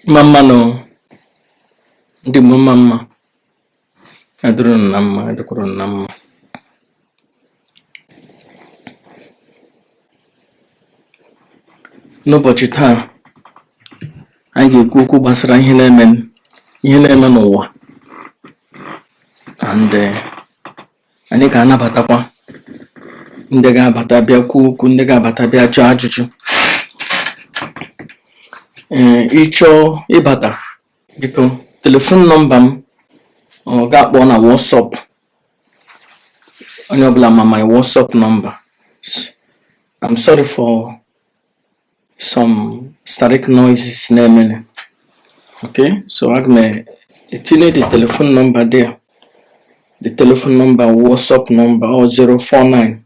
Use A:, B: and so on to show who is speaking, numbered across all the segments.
A: Mma mma nụ ndị Igbo, mma mma. Ya dịrị unu na mma, ya dịkwara unu na mma. N'ụbọchị taa, anyị ga-ekwu okwu gbasara ihe na-eme n'ụwa, and anyị ga-anabatakwa ndị ga-abata bịa kwuo okwu, ndị ga-abata bịa jụọ ajụjụ. Ee, ịchọọ ịbata, biko, telephone number m, ọ ga-akpọ na WhatsApp. Onye ọbụla ma my WhatsApp number. I'm sorry for some static noises na-emene. Okay, so aga m etinye the telephone number there. The telephone number, WhatsApp number, or 049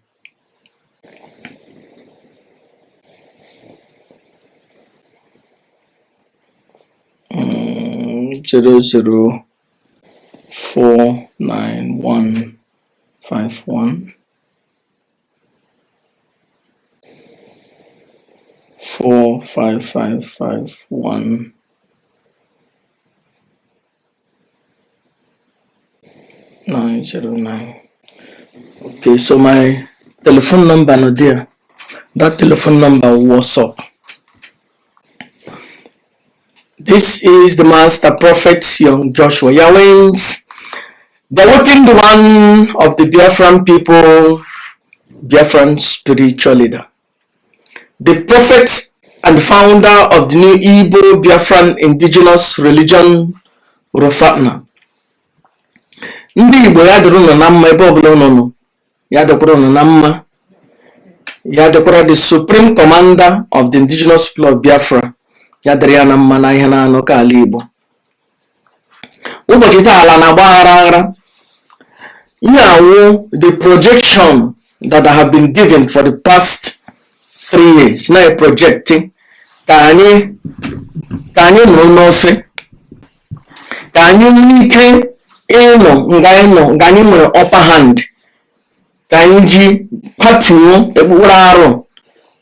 A: 0049151 45551 909. Okay, so my telephone number nọ there. That telephone number, WhatsApp. This is the Master Prophet Young Joshua Yawins, the awakened one of the Biafran people, Biafran spiritual leader, the prophet and founder of the new Igbo Biafran indigenous religion, Rufatna. Ndị Igbo, ya dịrị unu na mma ebe ọbụla unu nọ, ya dịkwara unu na mma, ya dịkwara the supreme commander of the indigenous people of Biafra, ya dịrị ya na mma na ihe na-anọ ka ala Igbo. Ụbọchị taa, ala na-agba aghara aghara. Ihe awụ the projection that I have been given for the past 3 years na project ka anyị nọrọ n'ofe, ka anyị nwee ike ịnọ nga anyị nọ, nga anyị nwere upper hand, ka anyị ji kwatuo ekpukpere arụ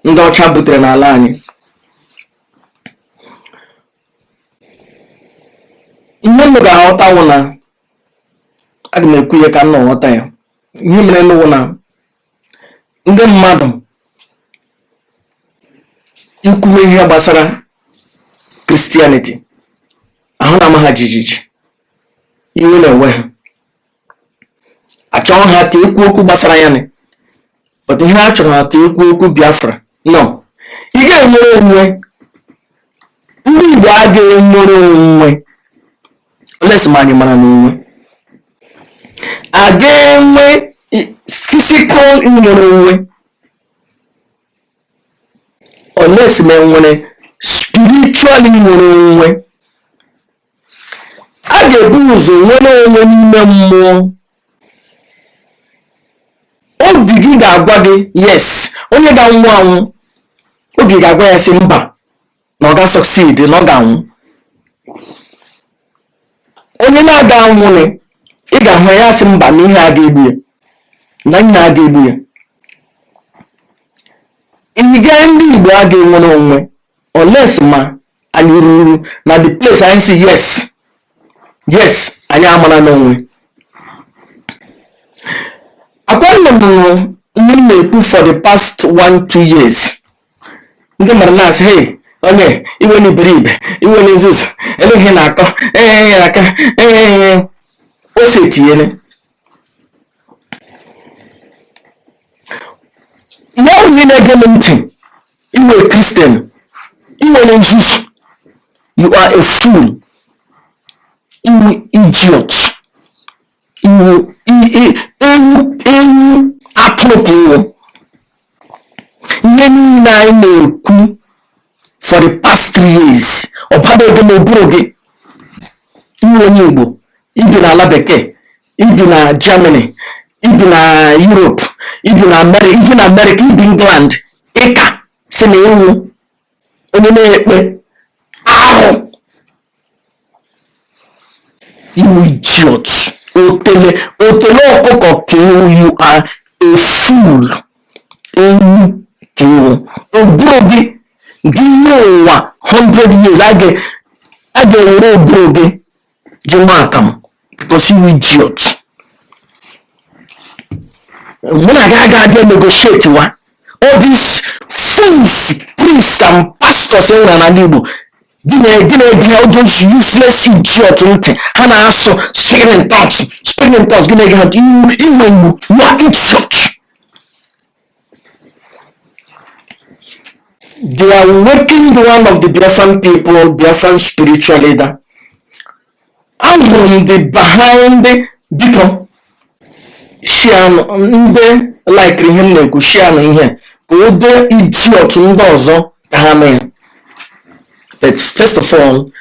A: ndị ọcha butere n'ala anyị. Ihe m ga-aghọta wụ na aga m ekwu ihe ka m na-aghọta ya. Ihe mere nụwụ na ndị mmadụ ikwuwe ihe gbasara Christianity, ahụ na-ama ha jijiji, iwe na-ewe ha. Achọghị ha ka ekwu okwu gbasara ya ni, but ihe a chọrọ ha ka ekwu okwu Biafra. No, ị ga-enwere onwe. Ndị Igbo agaghị enwere onwe unless ma anyị mara n'onwe a ga-enwe physical nwere onwe, unless ma enwere spiritual nwere onwe. A ga-ebu ụzọ nwere onwe n'ime mmụọ. Obi gị ga-agwa gị yes. Onye ga-anwụ anwụ, obi ga-agwa ya sị mba, na ọ ga-succeed, na ọ ga-anwụ. Onye na-aga anwụnị, ị ga-ahụ ya sị mba, na ihe a ga-egbu ya, na ihe a ga-egbu ya. Ihe ndị Igbo a ga-enwere onwe unless ma anyị ruru na the place anyị si yes, anyị amara n'onwe. Akwanụ m ihe m na-ekwu for the past 1-2 years. Ndị mmadụ na-asị, "Hey, onye iwe na iberibe, iwe na nzuzu, ele ihe na-akọ, ee aka ee ose tinyere ya." Onye na-ege m ntị, iwe Christian, iwe na nzuzu, you are a fool, iwu idiot, iwu ewu, ewu atụrụ ka iwu. Ihe niile anyị na-ekwu for the past 3 years, ọ babeghị n'ụbụrụ gị. Iwe onye Igbo, ibi n'ala bekee, ibi na Germany, ibi na Europe, ibi na America, ibi na America, ibi England, ịka si na iwu onye na-ekpe ahụ, iwu idiot, otele otele ọkụkọ ka ewu. You are a fool, ewu ka ewu. Ụbụrụ gị gị nye ụwa 100 years a ga A ga-ewere ụbụrụ gị ji nwa akamụ because you idiot. Mụ na gị agaghị abịa negotiate wa. All these fools, priests and pastors e nwere n'ala Igbo gị na-ege all those useless idiot ntị, ha na-asụ speaking in tongues, speaking in tongues, gị na-ege ha ntị. Iwe igbo, you are idiot. The awakened one of the Biafran people, Biafran spiritual leader. Ahụrụ m the behind. Biko share, ndị like ihe m na-ekwu, share ihe ka o dee idiot ndị ọzọ ka ha nụ ya. But first of all,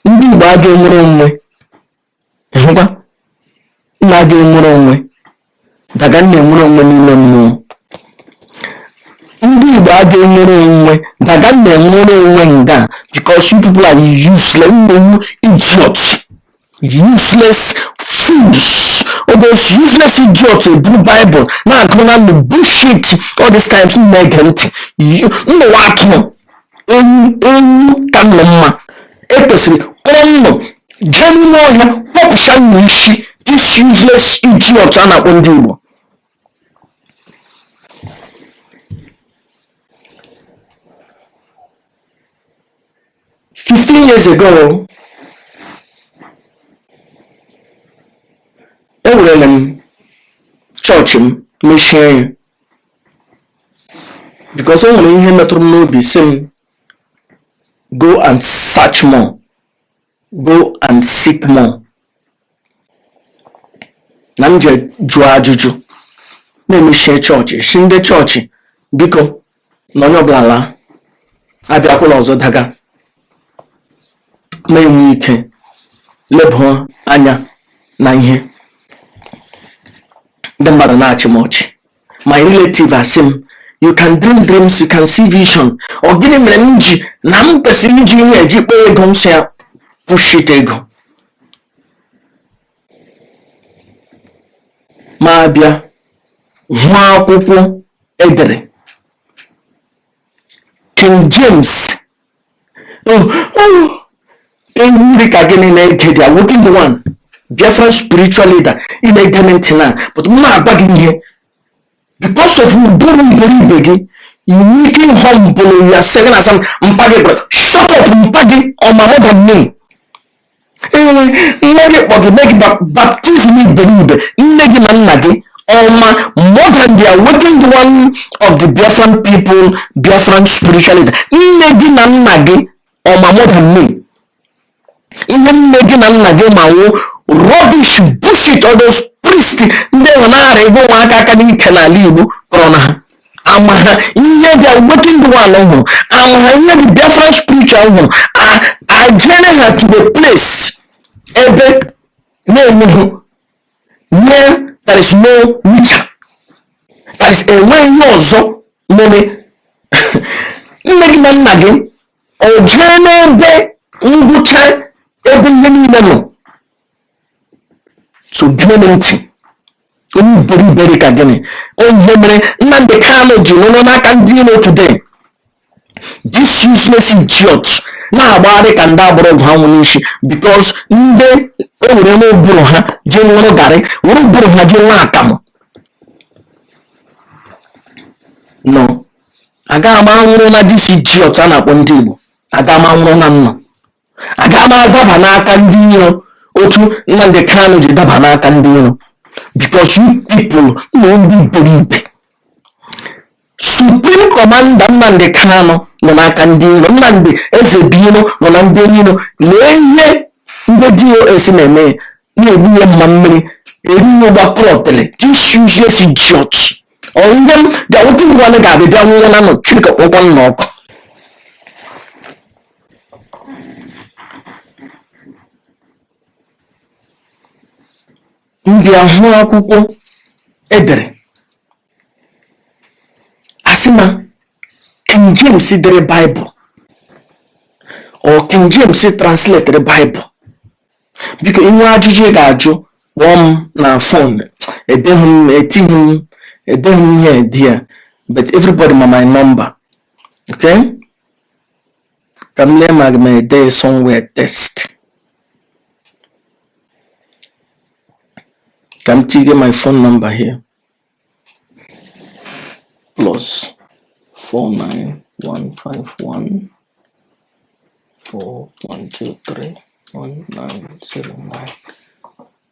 A: ndị Igbo aga enwere onwe, hụkwa nna aga enwere onwe daga nna enwere onwe n'ime mmụọ. Ndị Igbo aga enwere onwe daga nna enwere onwe nga, because you people are useless, nnenwu idiots, useless fools. All those useless idiots eburu Bible na-agụ na ndụ bullshit all these times m na-ege ntị. Nnụwa atụrụ ewu, ewu ka nnụ mma. Ekwesịrị kpọrọ nnụ jee n'ime ọhịa kpọpụcha nnụ isi, this useless idiot a na-akpọ ndị Igbo. 15 years ago, ewerela m chọọchị m mechie ya because o nwere ihe metụrụ m n'obi, sị m go and search more, go and seek more, na m je jụọ ajụjụ, na-emechie chọọchị, si ndị chọọchị biko na onye ọbụla laa, abịakwala ọzọ. Daga ma enwe ike leba anya na ihe ndị mmadụ na-achị m ọchị. My relative asị m, "You can dream dreams, you can see vision. Ọ gịnị mere m ji na m kwesịrị iji ihe eji kpọọ ego?" M sị ya, "Bullshit ego." Ma abịa hụ akwụkwọ edere King James. Oh, ewu dị ka gịnị na-ege the awakened one, Biafran spiritual leader, ị na-ege m ntị na, but m na-agwa gị ihe because of ụbụrụ iberibe gị. You making humble yourself na asam mpa gị gwara, "Shut up." Mpa gị ọma more than me. Ee, nne gị kpọ gị mee gị baptism iberibe. Nne gị na nna gị ọma more than the awakened one of the Biafran people, Biafran spiritual leader? Nne gị na nna gị ọma more than me? Ihe nne gị na nna gị ma wụ rubbish, bullshit. All those priest ndị ahụ na-arịa ego ụmụaka aka n'ike n'ala Igbo kọrọ na ha ama ha ihe the awakened one hụrụ, ama ha ihe the Biafran spiritual hụrụ. Ajere ha to the place ebe na-enweghị, where there is no richer, that is, enweghị ihe ọzọ mere nne gị na nna gị. O jee n'ebe ngwụcha ebe ihe niile nọ. So gee m ntị, onye iberibe ka gịnị? Ihe mere Nnamdi Kanu ji nụrụ n'aka ndị iro today, this useless idiot na-agbagharị ka ndị agbụrụ ọgụ ha nwụ n'isi, because ndị o were n'ụbụrụ ha jee ṅụrụ garị, were ụbụrụ ha jee nwa akamụ nọ. Agaghị m anwụrụ na this idiot a na-akpọ ndị Igbo. Aga m anwụrụ na nnọ, aga m adaba n'aka ndị iro otu Nnamdi Kanu ji daba n'aka ndị iro, because you people na ndị iberibe. Supreme Commander Nnamdi Kanu nọ n'aka ndị iro. Nnamdi Ezebiro nọ na ndị iro. Lee ihe ndị DOS na-eme ya, na-egbu ya mma mmiri eri ihe gbakọrọtịrị. This useless idiot, ọ ndị m bịa nwoke ngwa ga-abịa bịa nwụọ na nọ. Chineke kpọkwa nna ọkụ. M bịa hụ akwụkwọ edere, asị na King James dere Bible or King James translated Bible. Biko, inwe ajụjụ ị ga-ajụ, kpọọ m na phone. Edeghị m, etighị m, edeghị m ihe edi ya, but everybody ma my number, okay? Ka m lee ma aga m ede somewhere text. Ka m tinye my phone number here, +4915141231909.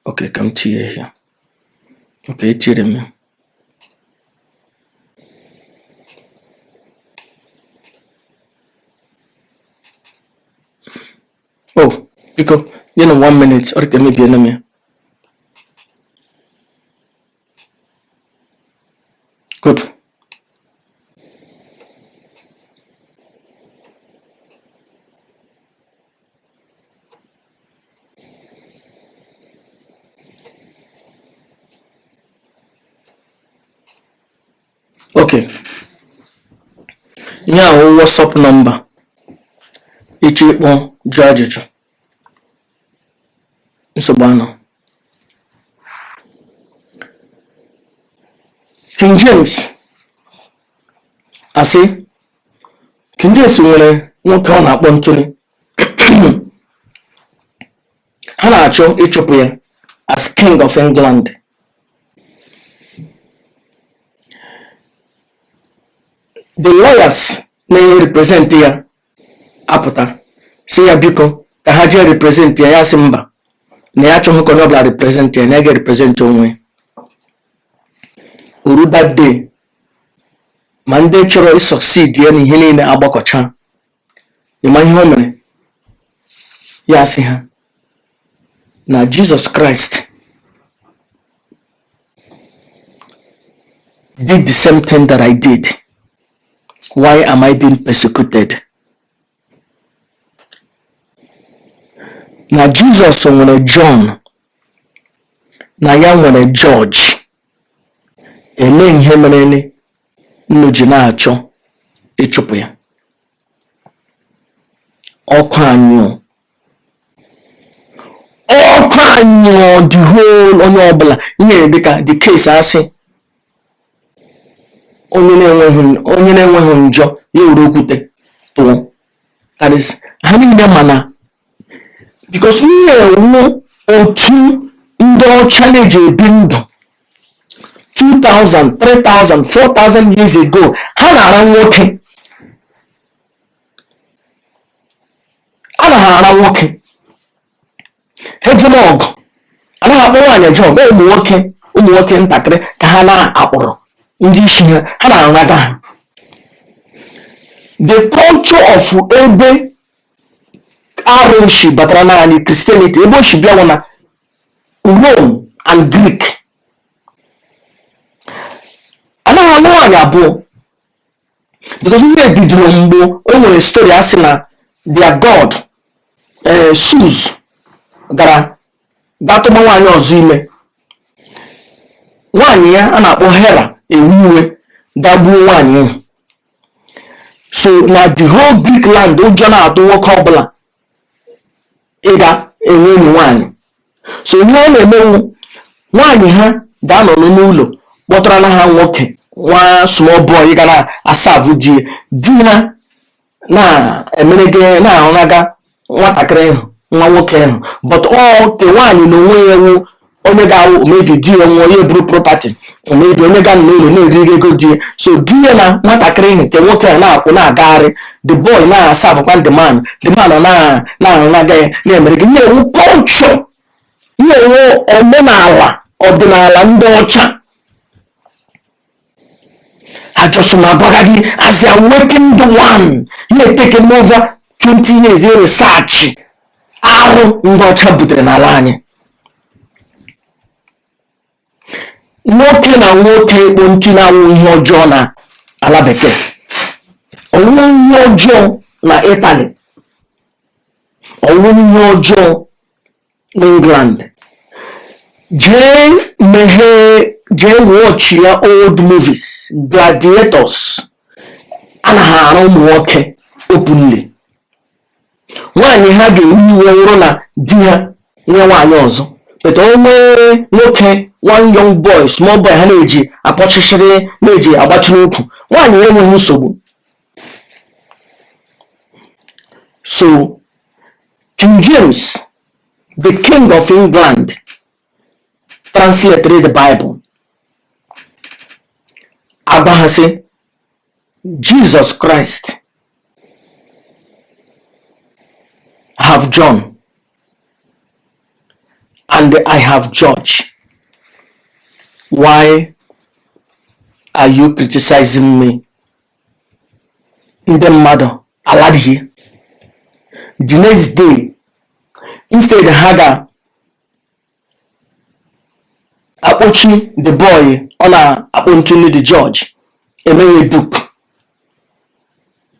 A: Okay, ka m tinye here. Okay, etinyere m ya. Oh, biko nye m one minute. Ọ dị ka emebiela m ya. Good. Okay, ihe a wụ WhatsApp number. Ịchọ ịkpọ jụọ ajụjụ, nsogbu anọ. King James, asị King James nwere nwoke ọ na-akpọ Ntuli. Ha na-achọ ịchụpụ ya as King of England. The lawyers na-represent ya apụta sị ya biko ka ha jee represent ya. Ya sị mba, na ya achọghị ka onye ọbụla represent ya, na ya ga-represent onwe oru. That day, ma ndị chọrọ ịsucceed ya na ihe niile agbakọcha. Ịma ihe o mere? Ya sị ha na Jesus Christ did the same thing that I did. Why am I being persecuted? Na Jesus nwere John, na ya nwere George. Elee ihe mere nnu ji na-achọ ịchụpụ ya? Ọkụ anyụọ, ọkụ anyụọ the whole onye ọbụla. Ihe dịka the case, asị onye na-enweghị njọ ya were okwute tụọ. That is, ha niile mana because ihe ewu otu ndị ọcha na-eji ebi ndụ 2000, 3000, 4000 years ago. Ha na-ara nwoke, a na ha ara nwoke. Ha ejeme ọgụ, anaghị akpọ nwaanyị eje ọgụ. Ụmụ nwoke, ụmụ nwoke ntakịrị ka ha na-akpọrọ ndị isi ha, ha na-araga ha. The culture of ebe arụsị batara naanị Christianity, ebe o si bịa na Rome and Greek. Anaghị alụ nwaanyị abụọ because ihe bidoro mgbe o nwere story a sị na their god Zeus gara gaa tụba nwaanyị ọzọ ime. Nwaanyị ya a na-akpọ Hera ewe iwe gaa gbuo nwaanyị ahụ. So na the whole Greek land, ụjọ na-atụ nwoke ọbụla ịga enwe enyi nwaanyị. So ihe ọ na-emenwu, nwaanyị ha ga-anọ n'ụlọ kpọtara na ha nwoke, nwa small boy ga na-aserve di ya. Di ha na-emerege na-ahụnaga nwatakịrị ahụ, nwa nwoke ahụ. But ọ ke nwaanyị na onwe ya ewu onye ga-awụ maybe di ya nwụọ, ya eburu property, maybe onye ga n'ụlọ na-eriri ego di ya. So di ya na nwatakịrị ahụ nke nwoke a na-akwụ na-agagharị. The boy na-aservekwa the man, the man na na-ahụnaga ya, na-emere gị ihe. Ewu culture, ihe ewu omenala ọdịnala ndị ọcha. Ha just na-agwaga gị as a awakened one. Ya etake m over 20 years research arụ ndị ọcha butere n'ala anyị. Nwoke na nwoke ịkpụ ntụ na-awụ ihe ọjọọ na ala bekee, ọwụ ihe ọjọọ na Italy, ọwụ ihe ọjọọ na England. Jee meghee, jee watch ya old movies, gladiators, anaghị arụ ụmụ nwoke openly. Nwaanyị ha ga-ewe iwe wụrụ na di ha nwee nwaanyị ọzọ, but o nwee nwoke, one young boy, small boy, ha na-eji akpọchịchịrị, na-eji agbachiri ukwu, nwaanyị enweghị nsogbu. So King James, the king of England, translated the Bible, agwa ha sị Jesus Christ have John and I have George. Why are you criticizing me? Ndị mmadụ aladịghị. The next day, instead ha ga-akpọchi the boy ọ na-akpọ ntụnụ, the George, eme ya duke,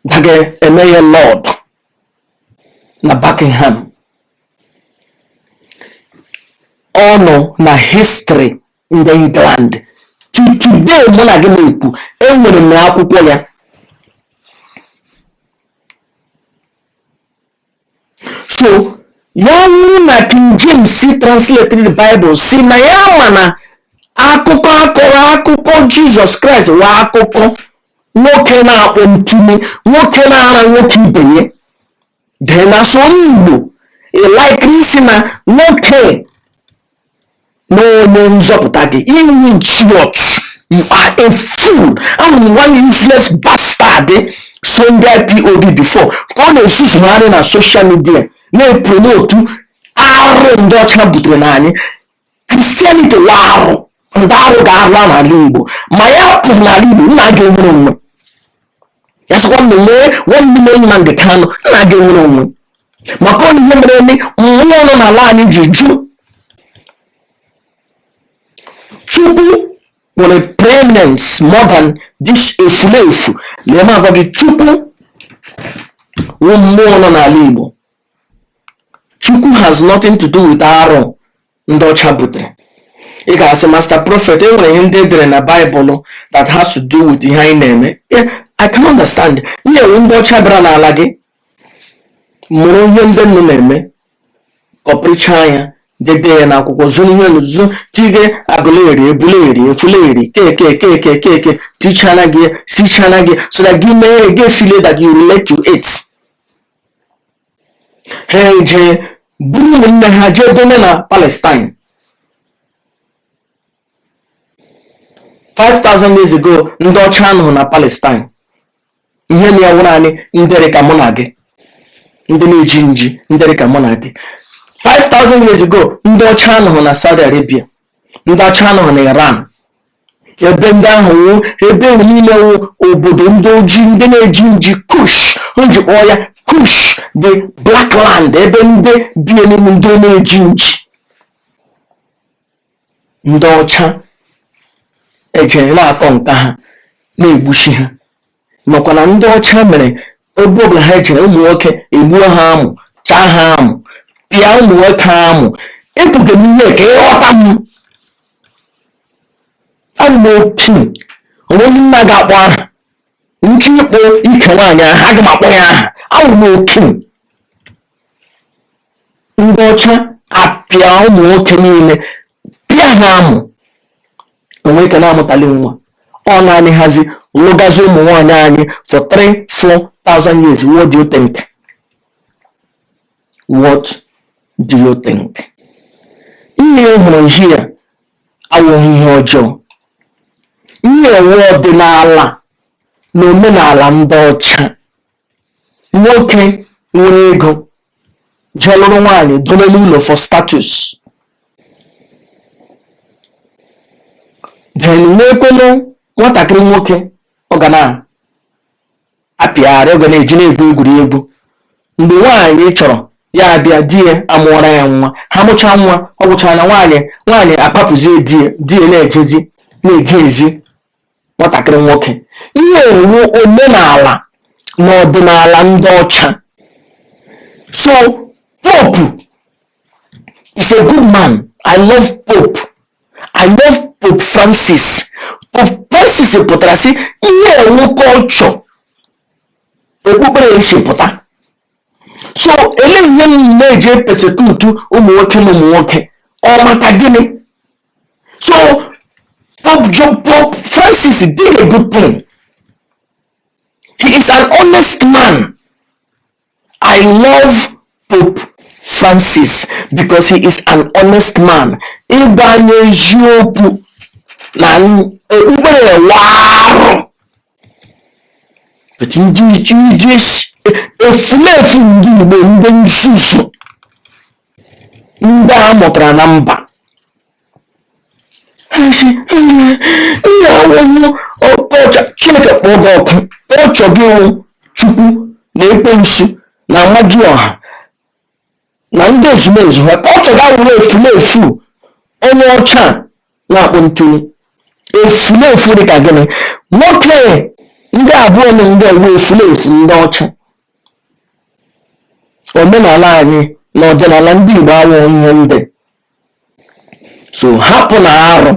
A: daga eme ya lord na Buckingham. Ọ nọ na history ndị England to today. Mụ na gị na-ekwu, enwere m akwụkwọ ya. So ya wụrụ na King James si translate the Bible, si na ya ma na akụkọ akọrọ, akụkọ Jizọs Kraịst wa akụkọ nwoke na-akpọ ntụnụ, nwoke na-ara nwoke ibe ya. Then as onye Igbo, ị likely isi na nwoke na onye nzọpụta gị, ị wụ idiot, you are a fool. Ahụrụ m one useless bastard so ndị IPOB before ka ọ na-ezuzugharị na social media na-epromotu arụ ndị ọcha butere na anyị. Christianity wa arụ, ndị arụ ga-arụ n'ala Igbo, ma ya pụrụ n'ala Igbo, nna ga-enwere onwe ya. Sịkwa m lee 1 million Nnamdi Kanu, nna ga-enwere onwe, maka ọ ihe mere eme mmụọ nọ n'ala anyị ji jụ. Chukwu nwere preeminence more than this efulefu. Lee, m agwa gị, Chukwu wụ mmụọ nọ n'ala Igbo. Chukwu has nothing to do with arụ ndị ọcha butere. Ị ga-asị, Master Prophet, e nwere ihe ndị edere na Baịbụl that has to do with ihe anyị na-eme. Yeah, I can understand. Ihe ewu ndị ọcha bịara n'ala gị mụrụ ihe ndị nnu na-eme, kọpịrịcha ya, debe ya n'akwụkwọ, zụrụ ihe nzu, tige agụleri, ebuleri, efuleri, keke keke keke, tichana gị, sichana gị, so that gị mee gị feel that you relate to it. Ha eje buru ụmụnne ha jee dome na Palestine 5000 years ago. Ndị ọcha anọghị na Palestine. Ihe na ya nwụrụ anyị ndị dị ka mụ na gị, ndị na-eji nji, ndị dị ka mụ na gị. 5000 years ago, ndị ọcha anọghị na Saudi Arabia, ndị ọcha anọghị na Iran, ebe ndị ahụ wụ ebe ahụ niile wụ obodo ndị ojii, ndị na-eji nji, Kush. O ji kpọọ ya Kush, the black land, ebe ndị bi n'ime, ndị na-eji nji. Ndị ọcha ejere na-akọ nka ha, na-egbuchi ha, makwa na ndị ọcha mere ebe ọbụla ha ejere, ụmụ nwoke egbuo ha amụ, chaa ha amụ, pịa ụmụ nwoke amụ. Ekwuge m ihe ka ịghọta m. Abụ m opi onweghị nna ga-akpọ aha nchi ịkpọ ike nwaanyị aha, aga m akpọ ya aha. Abụ m opi. Ndị ọcha apịa ụmụ nwoke niile, pịa ha amụ, onwe ike na-amụtali nwa. Ọ naanị hazi lụgazi ụmụ nwaanyị anyị for 3 4 thousand years. What do you think? What do you think? Ihe ị hụrụ here awụghị ihe ọjọọ. Ihe ewu ọdịnala na omenala ndị ọcha. Nwoke nwere ego jee lụrụ nwaanyị dome n'ụlọ for status, then nwekwenu nwatakịrị nwoke ọ ga na-apịgharị, ọ ga na-eji na-egwu egwuregwu. Mgbe nwaanyị chọrọ ya abịa, di ya amụọra ya nwa. Ha mụchaa nwa, ọ gwụchara na nwaanyị, nwaanyị akpapụzie di ya, di ya na-ejezi na-eji ezi nwatakịrị nwoke. Ihe ewu omenala na ọdịnala ndị ọcha. So Pope is a good man. I love Pope. I love Pope Francis. Pope Francis pụtara sị ihe ewu culture okpukpere esi pụta. So elee ihe m na-eji persecute ụmụ nwoke na ụmụ nwoke? Ọ maka gịnị? So Pope John, Pope Francis did a good thing. He is an honest man. I love Pope Francis because he is an honest man. Ịgwa anyị eziokwu na okpukpere warụ, but ndị ndị efulefu, ndị Igbo, ndị nzuzu, ndị a mụtara na mba ha sị ihe awụhụ ọkọcha. Chineke kpọọ gị ọkụ. Kọchọ gị wụ Chukwu na ekwensu na amadioha na ndị ezumezu ha. Kọchọ gị awụrụ efulefu onye ọcha na-akpụ ntụnụ, efulefu dịka gịnị? Nwoke ndị abụọ na ndị ọgbọ efulefu ndị ọcha. Omenala anyị na ọdịnala ndị Igbo awụ ihe ndị so hapụ na arụ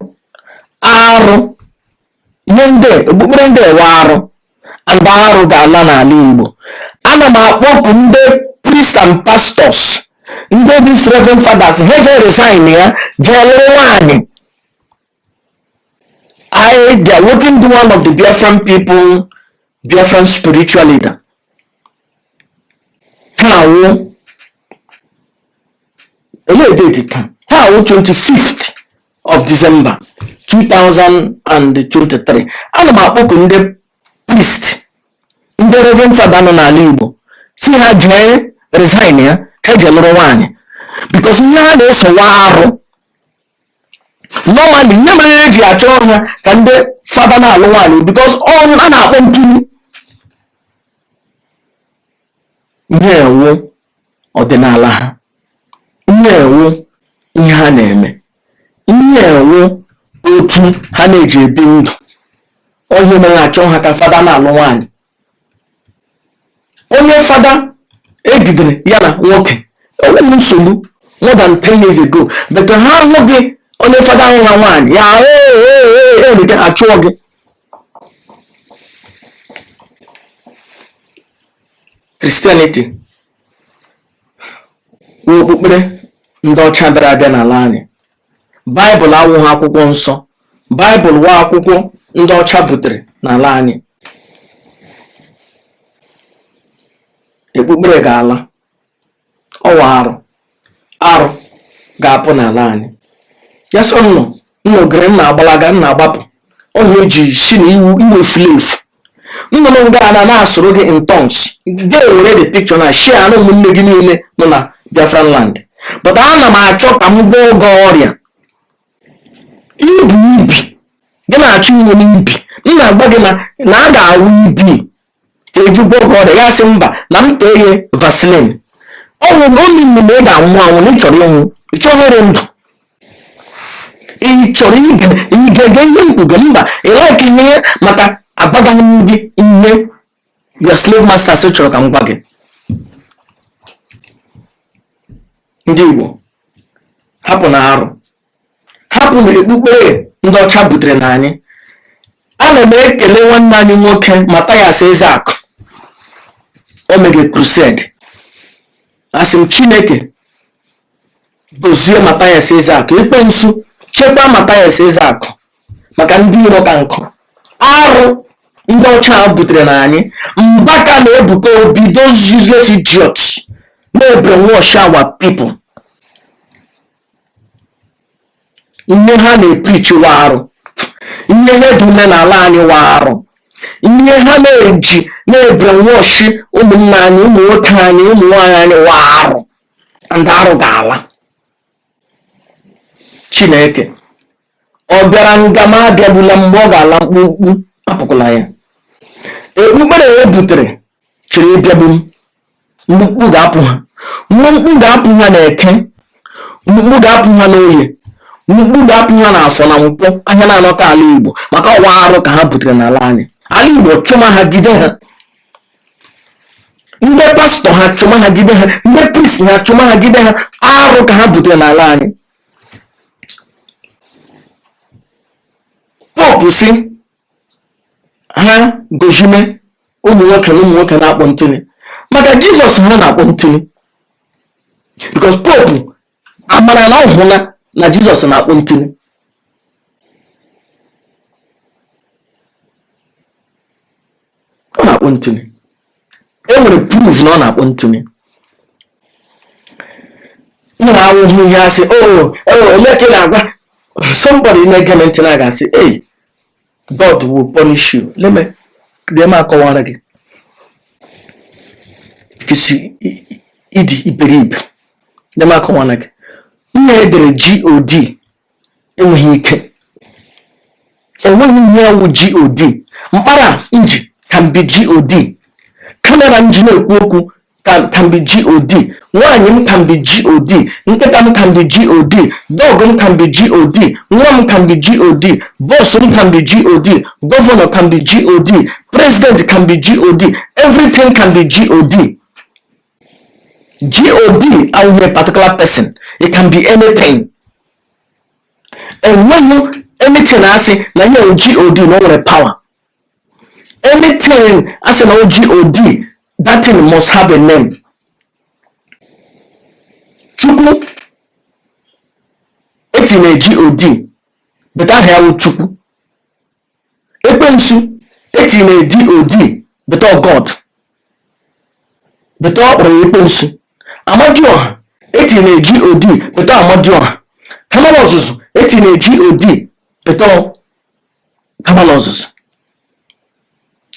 A: arụ ihe ndị okpukpere ndị ewe arụ and arụ ga-ala n'ala Igbo. Ana m akpọpụ ndị priests and pastors, ndị these reverend fathers, ha jee resign ya, jee lụrụ nwaanyị. I, the awakened one of the Biafran people, Biafran spiritual leader, taa wụ elee date taa? Taa wụ 25th of December 2023. Ana m akpọku ndị priest, ndị reverend father nọ n'ala Igbo, si ha jee resign ya, ha jee lụrụ nwaanyị, because ihe ha na-esowa arụ. Normally, ihe mere eji achọ ha ka ndị fada na-alụ nwaanyị, because ọ a na-akpọ ntuli ihe ewu ọdịnala ha, ihe ewu ihe ha na-eme, ihe ewu otu ha na-eji ebi ndụ. Onye mere achọ ha ka fada na-alụ nwaanyị, onye fada egidere ya na nwoke enweghị nsogbu more than 10 years ago, but ha ahụ gị onye fada ahụ na nwaanyị ya ee ee achụọ gị. Christianity wụ okpukpere ndị ọcha bịara abịa n'ala anyị. Baịbụl awụghị akwụkwọ nsọ. Baịbụl wụ akwụkwọ ndị ọcha butere n'ala anyị. Okpukpere ga-ala, ọwa arụ arụ ga-apụ n'ala anyị. Ya sọ nnụ nnụ gịrị nna agbalaga nna agbapụ ọhịa eji si na iwu iwe efulefu nnụnụ nga na na-asụrụ gị in tongues. Ga-ewere the picture na share na ụmụnne gị niile nọ na Biafran land, but ana m achọ ka m gwọọ gị ọrịa ibu ibi gị na-achọ inwe n'ibi. M na-agba gị na na a ga-awụ ibi ka eji gwọọ gị ọrịa. Ya sị mba, na m tee ya vaseline. Ọnwụ omi na ị ga-anwụ anwụ, na ị chọrọ ịnwụ, ị chọghị ịrị ndụ, ị chọrọ igege ihe mkpuge. Mba, ị like ihe maka agbagaghị m gị ihe your slave masters chọrọ ka m gwa gị. Ndị Igbo, hapụ na arụ, hapụ na okpukpere ndị ọcha butere na anyị. Ana m ekele nwanne anyị nwoke Mathias Ezeakụ, o mege crusade. Asị m Chineke gozie Mathias Ezeakụ, ekwensu chekwa Mathias Ezeakụ maka ndị iro ka nkụ. Arụ ndị ọcha butere na anyị, Mbaka na Ebuka Obi, those useless idiots na-brainwash our people. Ihe ha na-epreach wa arụ, ihe ha dume n'ala anyị wa arụ, ihe ha na-eji na-ebrainwash ụmụnne anyị, ụmụ nwoke anyị, ụmụ nwaanyị anyị wa arụ, and arụ ga-ala. Chineke ọ bịara nga m abịagbula mgbe ọ ga-ala mkpumkpu apụkwala ya. Okpukpere e butere chịrị ịbịagbu m. Mkpumkpu ga-apụ ha, mkpumkpu ga-apụ ha na Eke, mkpumkpu ga-apụ ha n'Oye, mkpumkpu ga-apụ ha n'Afọ na Nkwọ, ahịa na-anọkọ ala Igbo, maka ọwa arụ ka ha butere n'ala anyị. Ala Igbo, chụma ha, gide ha. Ndị pastọ ha, chụma ha, gide ha. Ndị priest ha, chụma ha, gide ha. Arụ ka ha butere n'ala anyị. Popu si ha gozime ụmụ nwoke na ụmụ nwoke na-akpọ ntụnị maka Jizọs ha na-akpọ ntụnị, because popu amara na ọ hụla na Jizọs na-akpọ ntụnị. Ọ na-akpọ ntụnị, e nwere proof na ọ na-akpọ ntụnị. Na awụhụ ihe asị, Oh, ole ka ị na-agwa somebody na-ege m ntị na ga-asị, 'Hey, God will punish you.' Leme lee m akọwara gị because ịdị iberibe. Lee m akọwara gị, ihe edere God enweghị ike, enweghị ihe ọwụ God. Mkpara nji can be God, camera nji na-ekwu okwu can be God, nwaanyị m can be God, nkịta m can be God, dog m can be God, nwa m can be God, boss m can be God, governor can be God, president can be God, everything can be God. God awụghị a particular person, it can be anything. Enweghị anything asị na ihe God na o nwere power. Anything asị na God, that thing must have a name. Chukwu etinye God, but aha ya wụ Chukwu. Ekwensu etinye God, but ọ God, but ọ kpọrọ ya Ekwensu. Amadioha etinye God, but ọ Amadioha. Kamala ọzụzụ etinye God, but ọ Kamala ọzụzụ.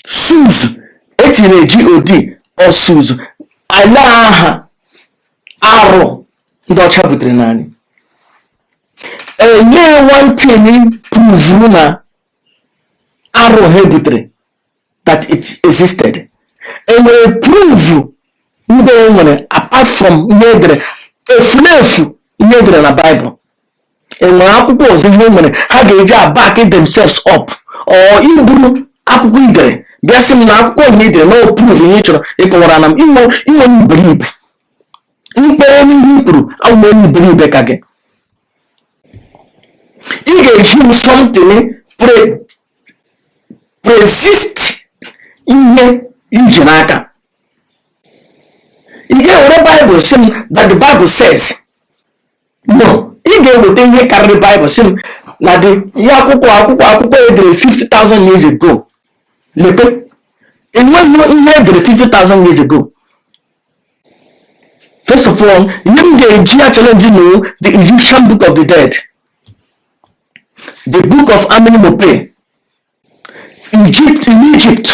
A: Suzu etinye God, ọ Suzu. Ala aha arụ ndị ọcha butere n'anyị enye one thing prove na arụ ha butere, that it existed. Enwere prove ndị e nwere apart from ihe edere efulefu, ihe edere na Bible? Enwere akwụkwọ ọzọ ihe nwere ha ga-eji aback themselves up, or iburu akwụkwọ idere bịa sị m na akwụkwọ ihe idere na o prove ihe ị chọrọ ịkọwara na m? Inwe iberibe mkpere n'ihe i kwuru awụ onye iberibe ka gị. Ị ga-eji m something persist ihe iji n'aka. Ị ga-ewere Bible sị m that the Bible says? No, ị ga-eweta ihe karịrị Bible sị m na the ihe akwụkwọ edere 50,000 years ago. Lekwe, enweghị ihe edere 50,000 years ago. First of all, ihe m ga-eji ya challenge no the Egyptian Book of the Dead, the Book of Amenemope. Egypt, in Egypt,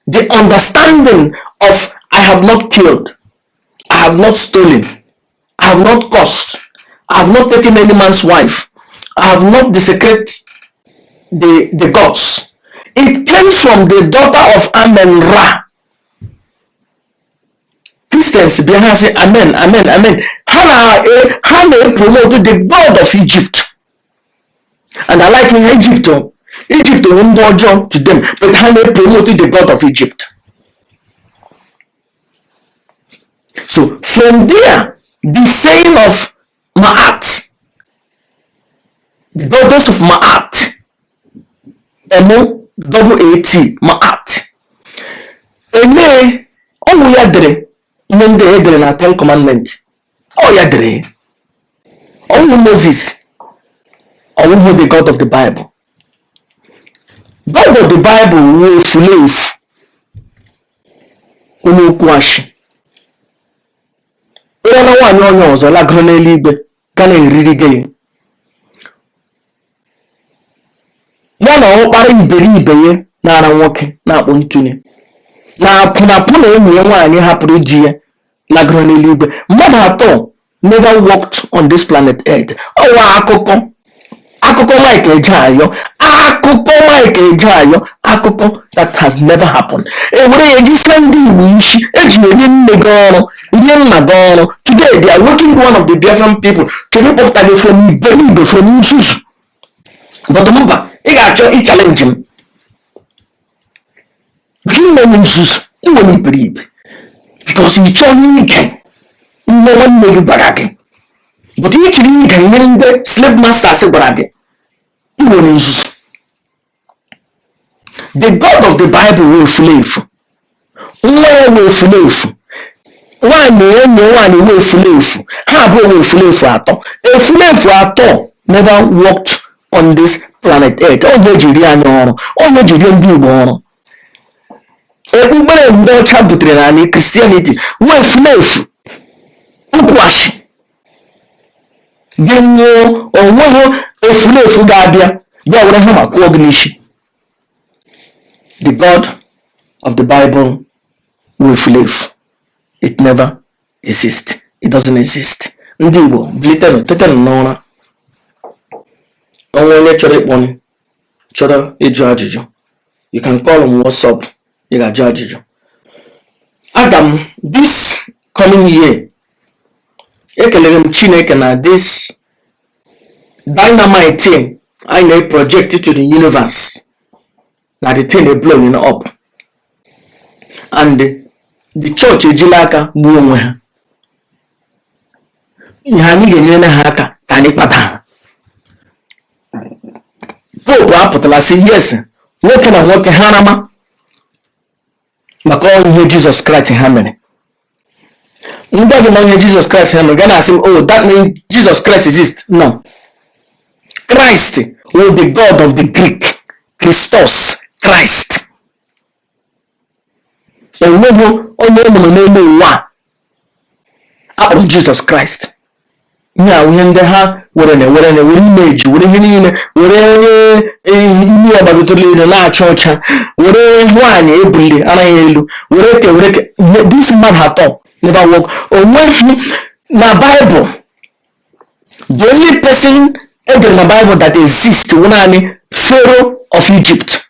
A: the understanding of "I have not killed, I have not stolen, I have not cursed, I have not taken any man's wife, I have not desecrated the gods," it came from the daughter of Amen Ra. Christians bịa, ha sị amen, amen, amen. Ha na-promote the god of Egypt, and I like ihe Egypt o. Egypt bụ ndị ọjọọ to them, but ha na-promote the god of Egypt. So from there, the saying of Ma'at, the goddess of Ma'at, M double A T, Ma'at, elee ọnwụ ya dere ihe ndị e dere na Ten Commandment. Ọ ya dere ọnwụ Moses, ọwụhụ the God of the Bible. God of the Bible wụ efulefu, onye okwu ashị ịra na nwaanyị onye ọzọ lagoro n'eluigwe ga na-eriri gị ya na ọkpara iberibe ya na-ara nwoke na-akpụ ntụnye na akwụnapụ na enyi ya nwaanyị hapụrụ di ya lagoro n'eluigwe. Mmadụ atọ never walked on this planet Earth. Ọwa akụkọ, akụkọ Mike Ejeayo, akụkọ Mike Ejeayo, akụkọ that has never happened. Ewere ya ejisia ndị Igbo isi, eji eri nne gị ọrụ, rie nna gị ọrụ. Today they are working one of the Biafran people chọrọ ịkpọpụta gị from iberibe, from nzuzu, but mba, ị ga-achọ ịchallenge m gị nwere nzuzu, nwere iberibe, because ị chọghị ige ihe nwanne gị gwara gị, but ị chọrọ ige ihe ndị slave masters gwara gị. Ị nwere nzuzu. The God of the Bible wee efulefu, nwa ya wee efulefu, nwaanyị enyi nwaanyị wee efulefu, ha abụọ wee efulefu atọ. Efulefu atọ never walked on this planet Earth. Onye eji rie anyị ọrụ, onye eji rie ndị Igbo ọrụ, okpukpere ndị ọcha butere na anyị, Christianity, wee efulefu, nkwụashi. Gị nwụọ, onweghị efulefu ga-abịa bịa were ha ma kụọ gị n'isi. The God of the Bible wụ efulefu. It never exist, it doesn't exist. Ndị Igbo, bilitenụ, tetenụ n'ụra. Onwe onye chọrọ ịkpọ m, chọrọ ịjụ ajụjụ, you can call on WhatsApp. Ị ga-ajụ ajụjụ. Aga m this coming year, ekelere m Chineke na this dynamite thing anyị na-project to the universe, na the thing is blowing up, and the church ejila aka gbuo onwe ha. Ihe anyị ga-enyere ha aka ka anyị kpata ha. Pope apụtala sị yes, nwoke na nwoke ha rama, maka ọ ihe Jizọs Kraịst ha mere. Ndị gị na ihe Jizọs Kraịst ha mere ga na-asị m, "Oh, that means Jesus Christ exists." No, Christ will be God of the Greek, Christos, Christ. Enweghị onye e mụrụ n'elu ụwa a akpọrọ Jizọs Kraịst. Ihe a ihe ndị ha were na were na were imeji, were ihe niile, were onye imi ya gbagotere elu na-acha ọcha, were nwaanyị ebuliri anaghị elu, were ke were ke ihe. This mmadụ atọ never work. Onweghị na Bible. The only person edere na Bible that exists wụ naanị Pharaoh of Egypt,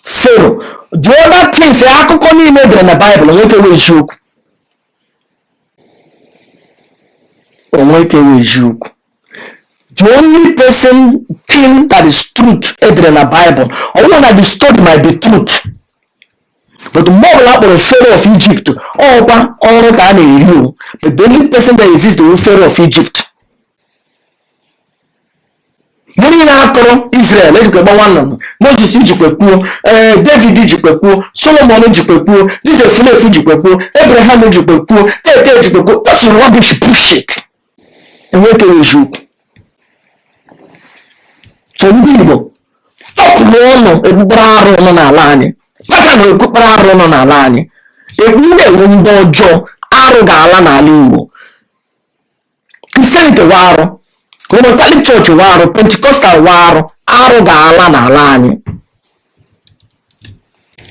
A: Pharaoh. The other things, akụkọ niile edere na Bible, nwoke wee eziokwu, onweke wee eziokwu. The only person, thing that is truth edere na Bible, ọ bụrụ na the story might be truth, but mgbe ọbụla akpọrọ Pharaoh of Egypt, ọkwa ọrụ ka a na-eri o. But the only person that exists bụ Pharaoh of Egypt. Ihe niile akọrọ Israel ejikwa gbawa nnụnụ, Moses jikwa kwuo, ee, David jikwa kwuo, Solomon jikwa kwuo, this efulefu jikwa kwuo, Abraham jikwa kwuo, tete jikwa kwuo. That's rubbish, bullshit. Enweghị eziokwu. So ndị Igbo, tọpụrụ ọnụ ekpukpere arụ nọ n'ala anyị, maka na ekpukpere arụ nọ n'ala anyị, ekpu na-enwe ndị ọjọọ. Arụ ga-ala n'ala Igbo. Christianity wa arụ, Roman Catholic Church wa arụ, Pentecostal wa arụ. Arụ ga-ala n'ala anyị.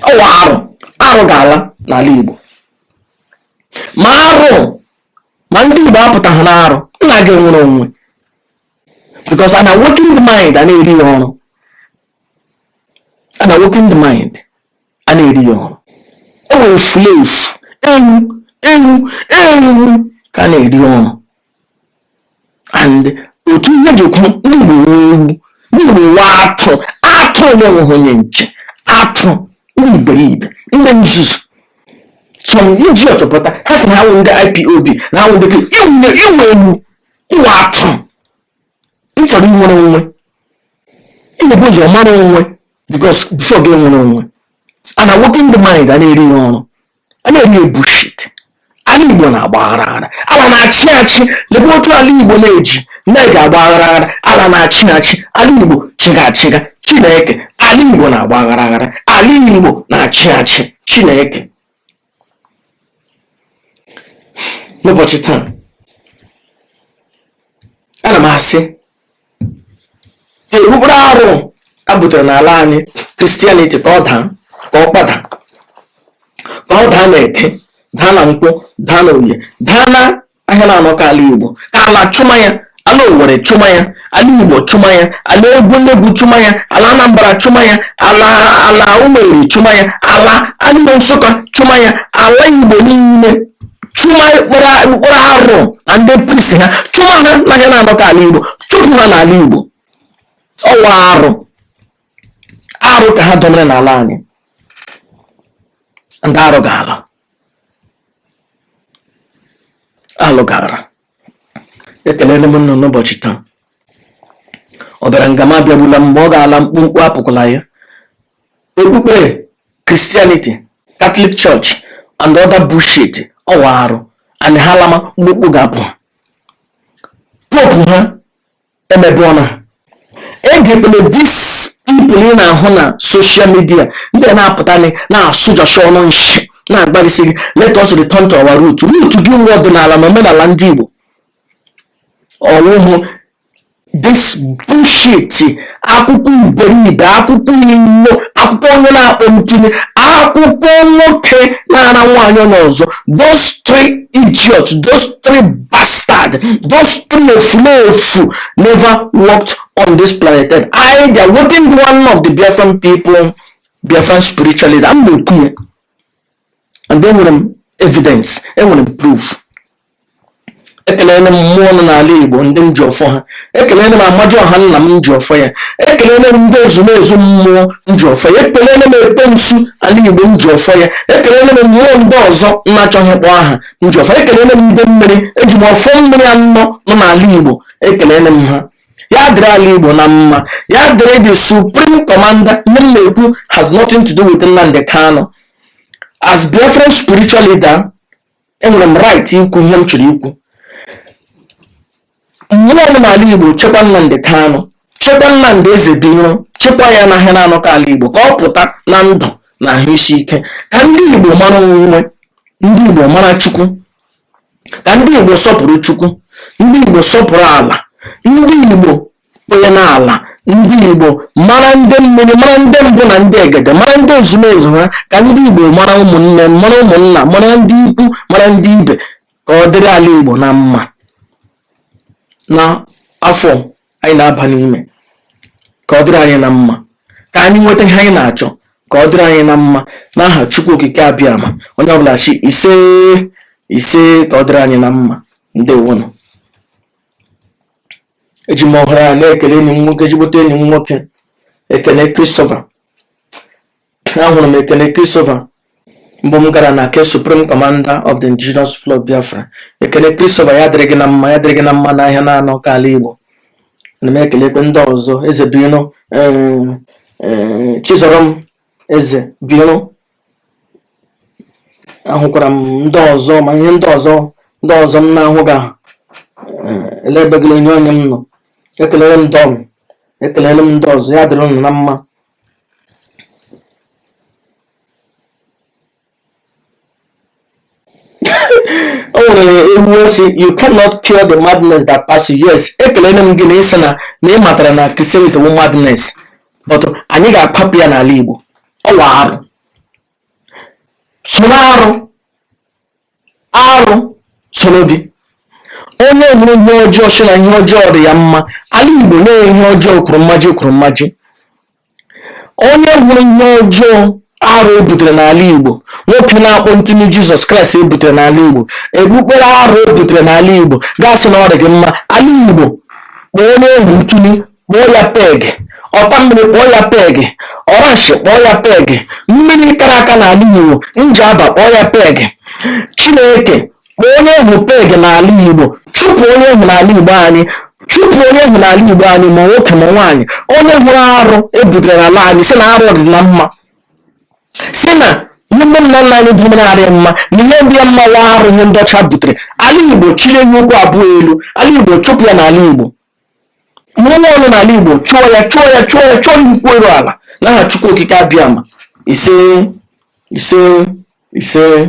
A: Ọwa arụ, arụ ga-ala n'ala Igbo. Ma arụ ma ndị Igbo apụtaghị n'arụ nna gị nwere onwe, because an awakened mind a na-eri ya ọrụ. An awakened mind a na-eri ya ọrụ. O nwere efulefu, ewu ewu ewu ka a na-eri ọrụ. And otu ihe ji kwu, ndị Igbo nwee ewu, ndị Igbo nwee atụ, atụ na-enweghị onye nche, atụ ndị iberibe, ndị nzuzu. Some idiot pụta, ha sị na ha wụ ndị IPOB, na ha wụ ndị inwe inwe ewu, inwe atụ. Ị chọrọ inwere onwe, ị ga-ebu ụzọ mara onwe, because before gị enwere onwe, an awakened mind a na-eri ya ọrụ, a na-eri ya bullshit. Ala Igbo na-agba aghara aghara, ala na-achị achị. Lekwa otu ala Igbo na-eji agba aghara aghara. Ala na-achị achị, ala Igbo chịga achịga. Chineke, ala Igbo na-agba aghara aghara, ala Igbo na-achị achị. Chineke, n'ụbọchị taa, ana m asị ekpukpere arụ a butere n'ala anyị, Christianity, ka ọ daa, ka ọ kpada, ka ọ daa na Eke, daa na Nkwọ, daa na Oye, daa na ahịa na-anọ ka ala Igbo, ka ala chụma ya, ala Owere chụma ya, ala Igbo chụma ya, ala Egwuregwu chụma ya, ala Anambra chụma ya, ala Ụmụeri chụma ya, ala Igbo Nsụka chụma ya, ala Igbo niile chụma mkpụrụ arụ na ndị priest ha, chụma ha n'ahịa na-anọ ka ala Igbo, chụpụ ha n'ala Igbo. Ọwa arụ, arụ ka ha domere n'ala anyị. Ndị arụ ga-ala, alụ gara. Ekelele m nnụ n'ụbọchị taa. Ọ bịara nga m abịagbula mgbe ọ ga-ala mkpụmkpụ apụkwala ya. Okpukpere Christianity, Catholic Church and other bullshit, ọwa arụ, and ha lama, mkpụmkpụ ga-apụ. Pope ha emebe ọna egepele. These people ị na-ahụ na social media, ndị na-apụta na-asụjọcha ọnụ nshi, na-agbalịsị gị, "Let us return to our root." Root gị nwe ọdịnala na omenala ndị Igbo. Ọwụhụ this bullshit, akwụkwọ iberibe, akwụkwọ inyo, akwụkwọ onye na-akpọ ntuli, akwụkwọ nwoke na-ara nwaanyị onye ọzọ. Those three idiots, those three bastard, those three efulefu never worked on this planet Earth. I, the working one of the Biafran people, Biafran spiritual leader, m na-ekwu ya, and enwere m evidence, enwere m proof. Ekelele m mmụọ nọ n'ala Igbo, ndị m ji ọfọ ha. Ekelele m amaji ọha nna m ji ọfọ ya. Ekelele m ndị ezumezu mmụọ m ji ọfọ ya. Ekelele m ekwensu ala Igbo m ji ọfọ ya. Ekelele m mmụọ ndị ọzọ m na-achọghị ịkpọ aha m ji ọfọ. Ekelele m ndị mmiri, eji m ọfọ mmiri anọ nọ n'ala Igbo. Ekelele m ha. Ya dịrị ala Igbo na mma. Ya dịrị the supreme commander. Ihe m na-ekwu has nothing to do with Nnamdi Kanu. As Biafran spiritual leader, enwere m right ikwu ihe m chọrọ ikwu. Mmụọ nọ n'ala Igbo, chekwa Nnamdi Kanu, chekwa Nnamdi Ezebiro, chekwa ya n'ahịa na-anọkọ ala Igbo, ka ọ pụta na ndụ na ahụ isi ike, ka ndị Igbo mara onwe, ndị Igbo mara Chukwu, ka ndị Igbo sọpụrụ Chukwu, ndị Igbo sọpụrụ ala, ndị Igbo kwenye n'ala, ndị Igbo mara ndị mmiri, mara ndị mbụ na ndị egede, mara ndị ezumezu ha, ka ndị Igbo mara ụmụnne, mara ụmụnna, mara ndị ikwu, mara ndị ibe, ka ọ dịrị ala Igbo na mma na afọ anyị na-aba n'ime, ka ọ dịrị anyị na mma, ka anyị nweta ihe anyị na-achọ, ka ọ dịrị anyị na mma n'aha Chukwu Okike Abịama. Onye ọbụla chi ise ise, ka ọ dịrị anyị na mma. Ndewonụ. Eji m ohere a na-ekele enyi m nwoke, ezigbote enyi m nwoke, Ekene Christopher. Ahụrụ m Ekene Christopher mbụ m gara na ke Supreme Commander of the Indigenous Flow Biafra. Ekene Christopher, ya dịrị gị na mma, ya dịrị gị na mma n'ahịa na-anọ ka ala Igbo. Ana m ekelekwe ndị ọzọ, Eze Bino, Chizorom Eze Bino. Ahụkwara m ndị ọzọ, ma ihe ndị ọzọ, ndị ọzọ m na-ahụghị ahụ elebegịla onye onye m nọ. Ekelere m Don, ekelere m ndị ọzọ. Ya dịrị unu na mma. O nwere ewu si, "You cannot cure the madness that pass you." Yes, ekelere m gị na ịsị na ị matara na Christianity bụ madness, but anyị ga-akwapụ ya n'ala Igbo. Ọ wa arụ, soro arụ, arụ soro gị. Onye hụrụ ihe ọjọọ sị na ihe ọjọọ dị ya mma. Ala Igbo na ihe ọjọọ kwuru mmaji, kwuru mmaji. Onye hụrụ ihe ọjọọ, arụ ebutere n'ala Igbo, nwoke na-akpọ ntụnụ Jizọs Kraịst ebutere n'ala Igbo, ekpukpere arụ ebutere n'ala Igbo, gasị na ọ dị gị mma. Ala Igbo, kpọọ onye ehu ntụnụ, kpọọ ya peg ọta mmiri, kpọọ ya peg ọranshi, kpọọ ya peg mmiri kara aka n'ala Igbo, njaba, kpọọ ya peg. Chineke, kpọọ onye ehu peg n'ala Igbo. Chụpụ onye ehu n'ala Igbo anyị, chụpụ onye ehu n'ala Igbo anyị, ma nwoke ma nwaanyị. Onye hụrụ arụ ebutere n'ala anyị si na arụ dị na mma, si na ihe nne nna nna anyị bụ mere adịghị mma, na ihe dị ya mma wa arụ, ihe ndị ọcha butere ala Igbo. Chiri ehi ụkwụ abụọ elu ala Igbo, chụpụ ya n'ala Igbo. Mụrụ nwa ọnụ n'ala Igbo, chụọ ya, chụọ ya, chụọ ya, chụọ ya ukwu eru ala n'aha Chukwu Okike Abịama. Ise, ise, ise.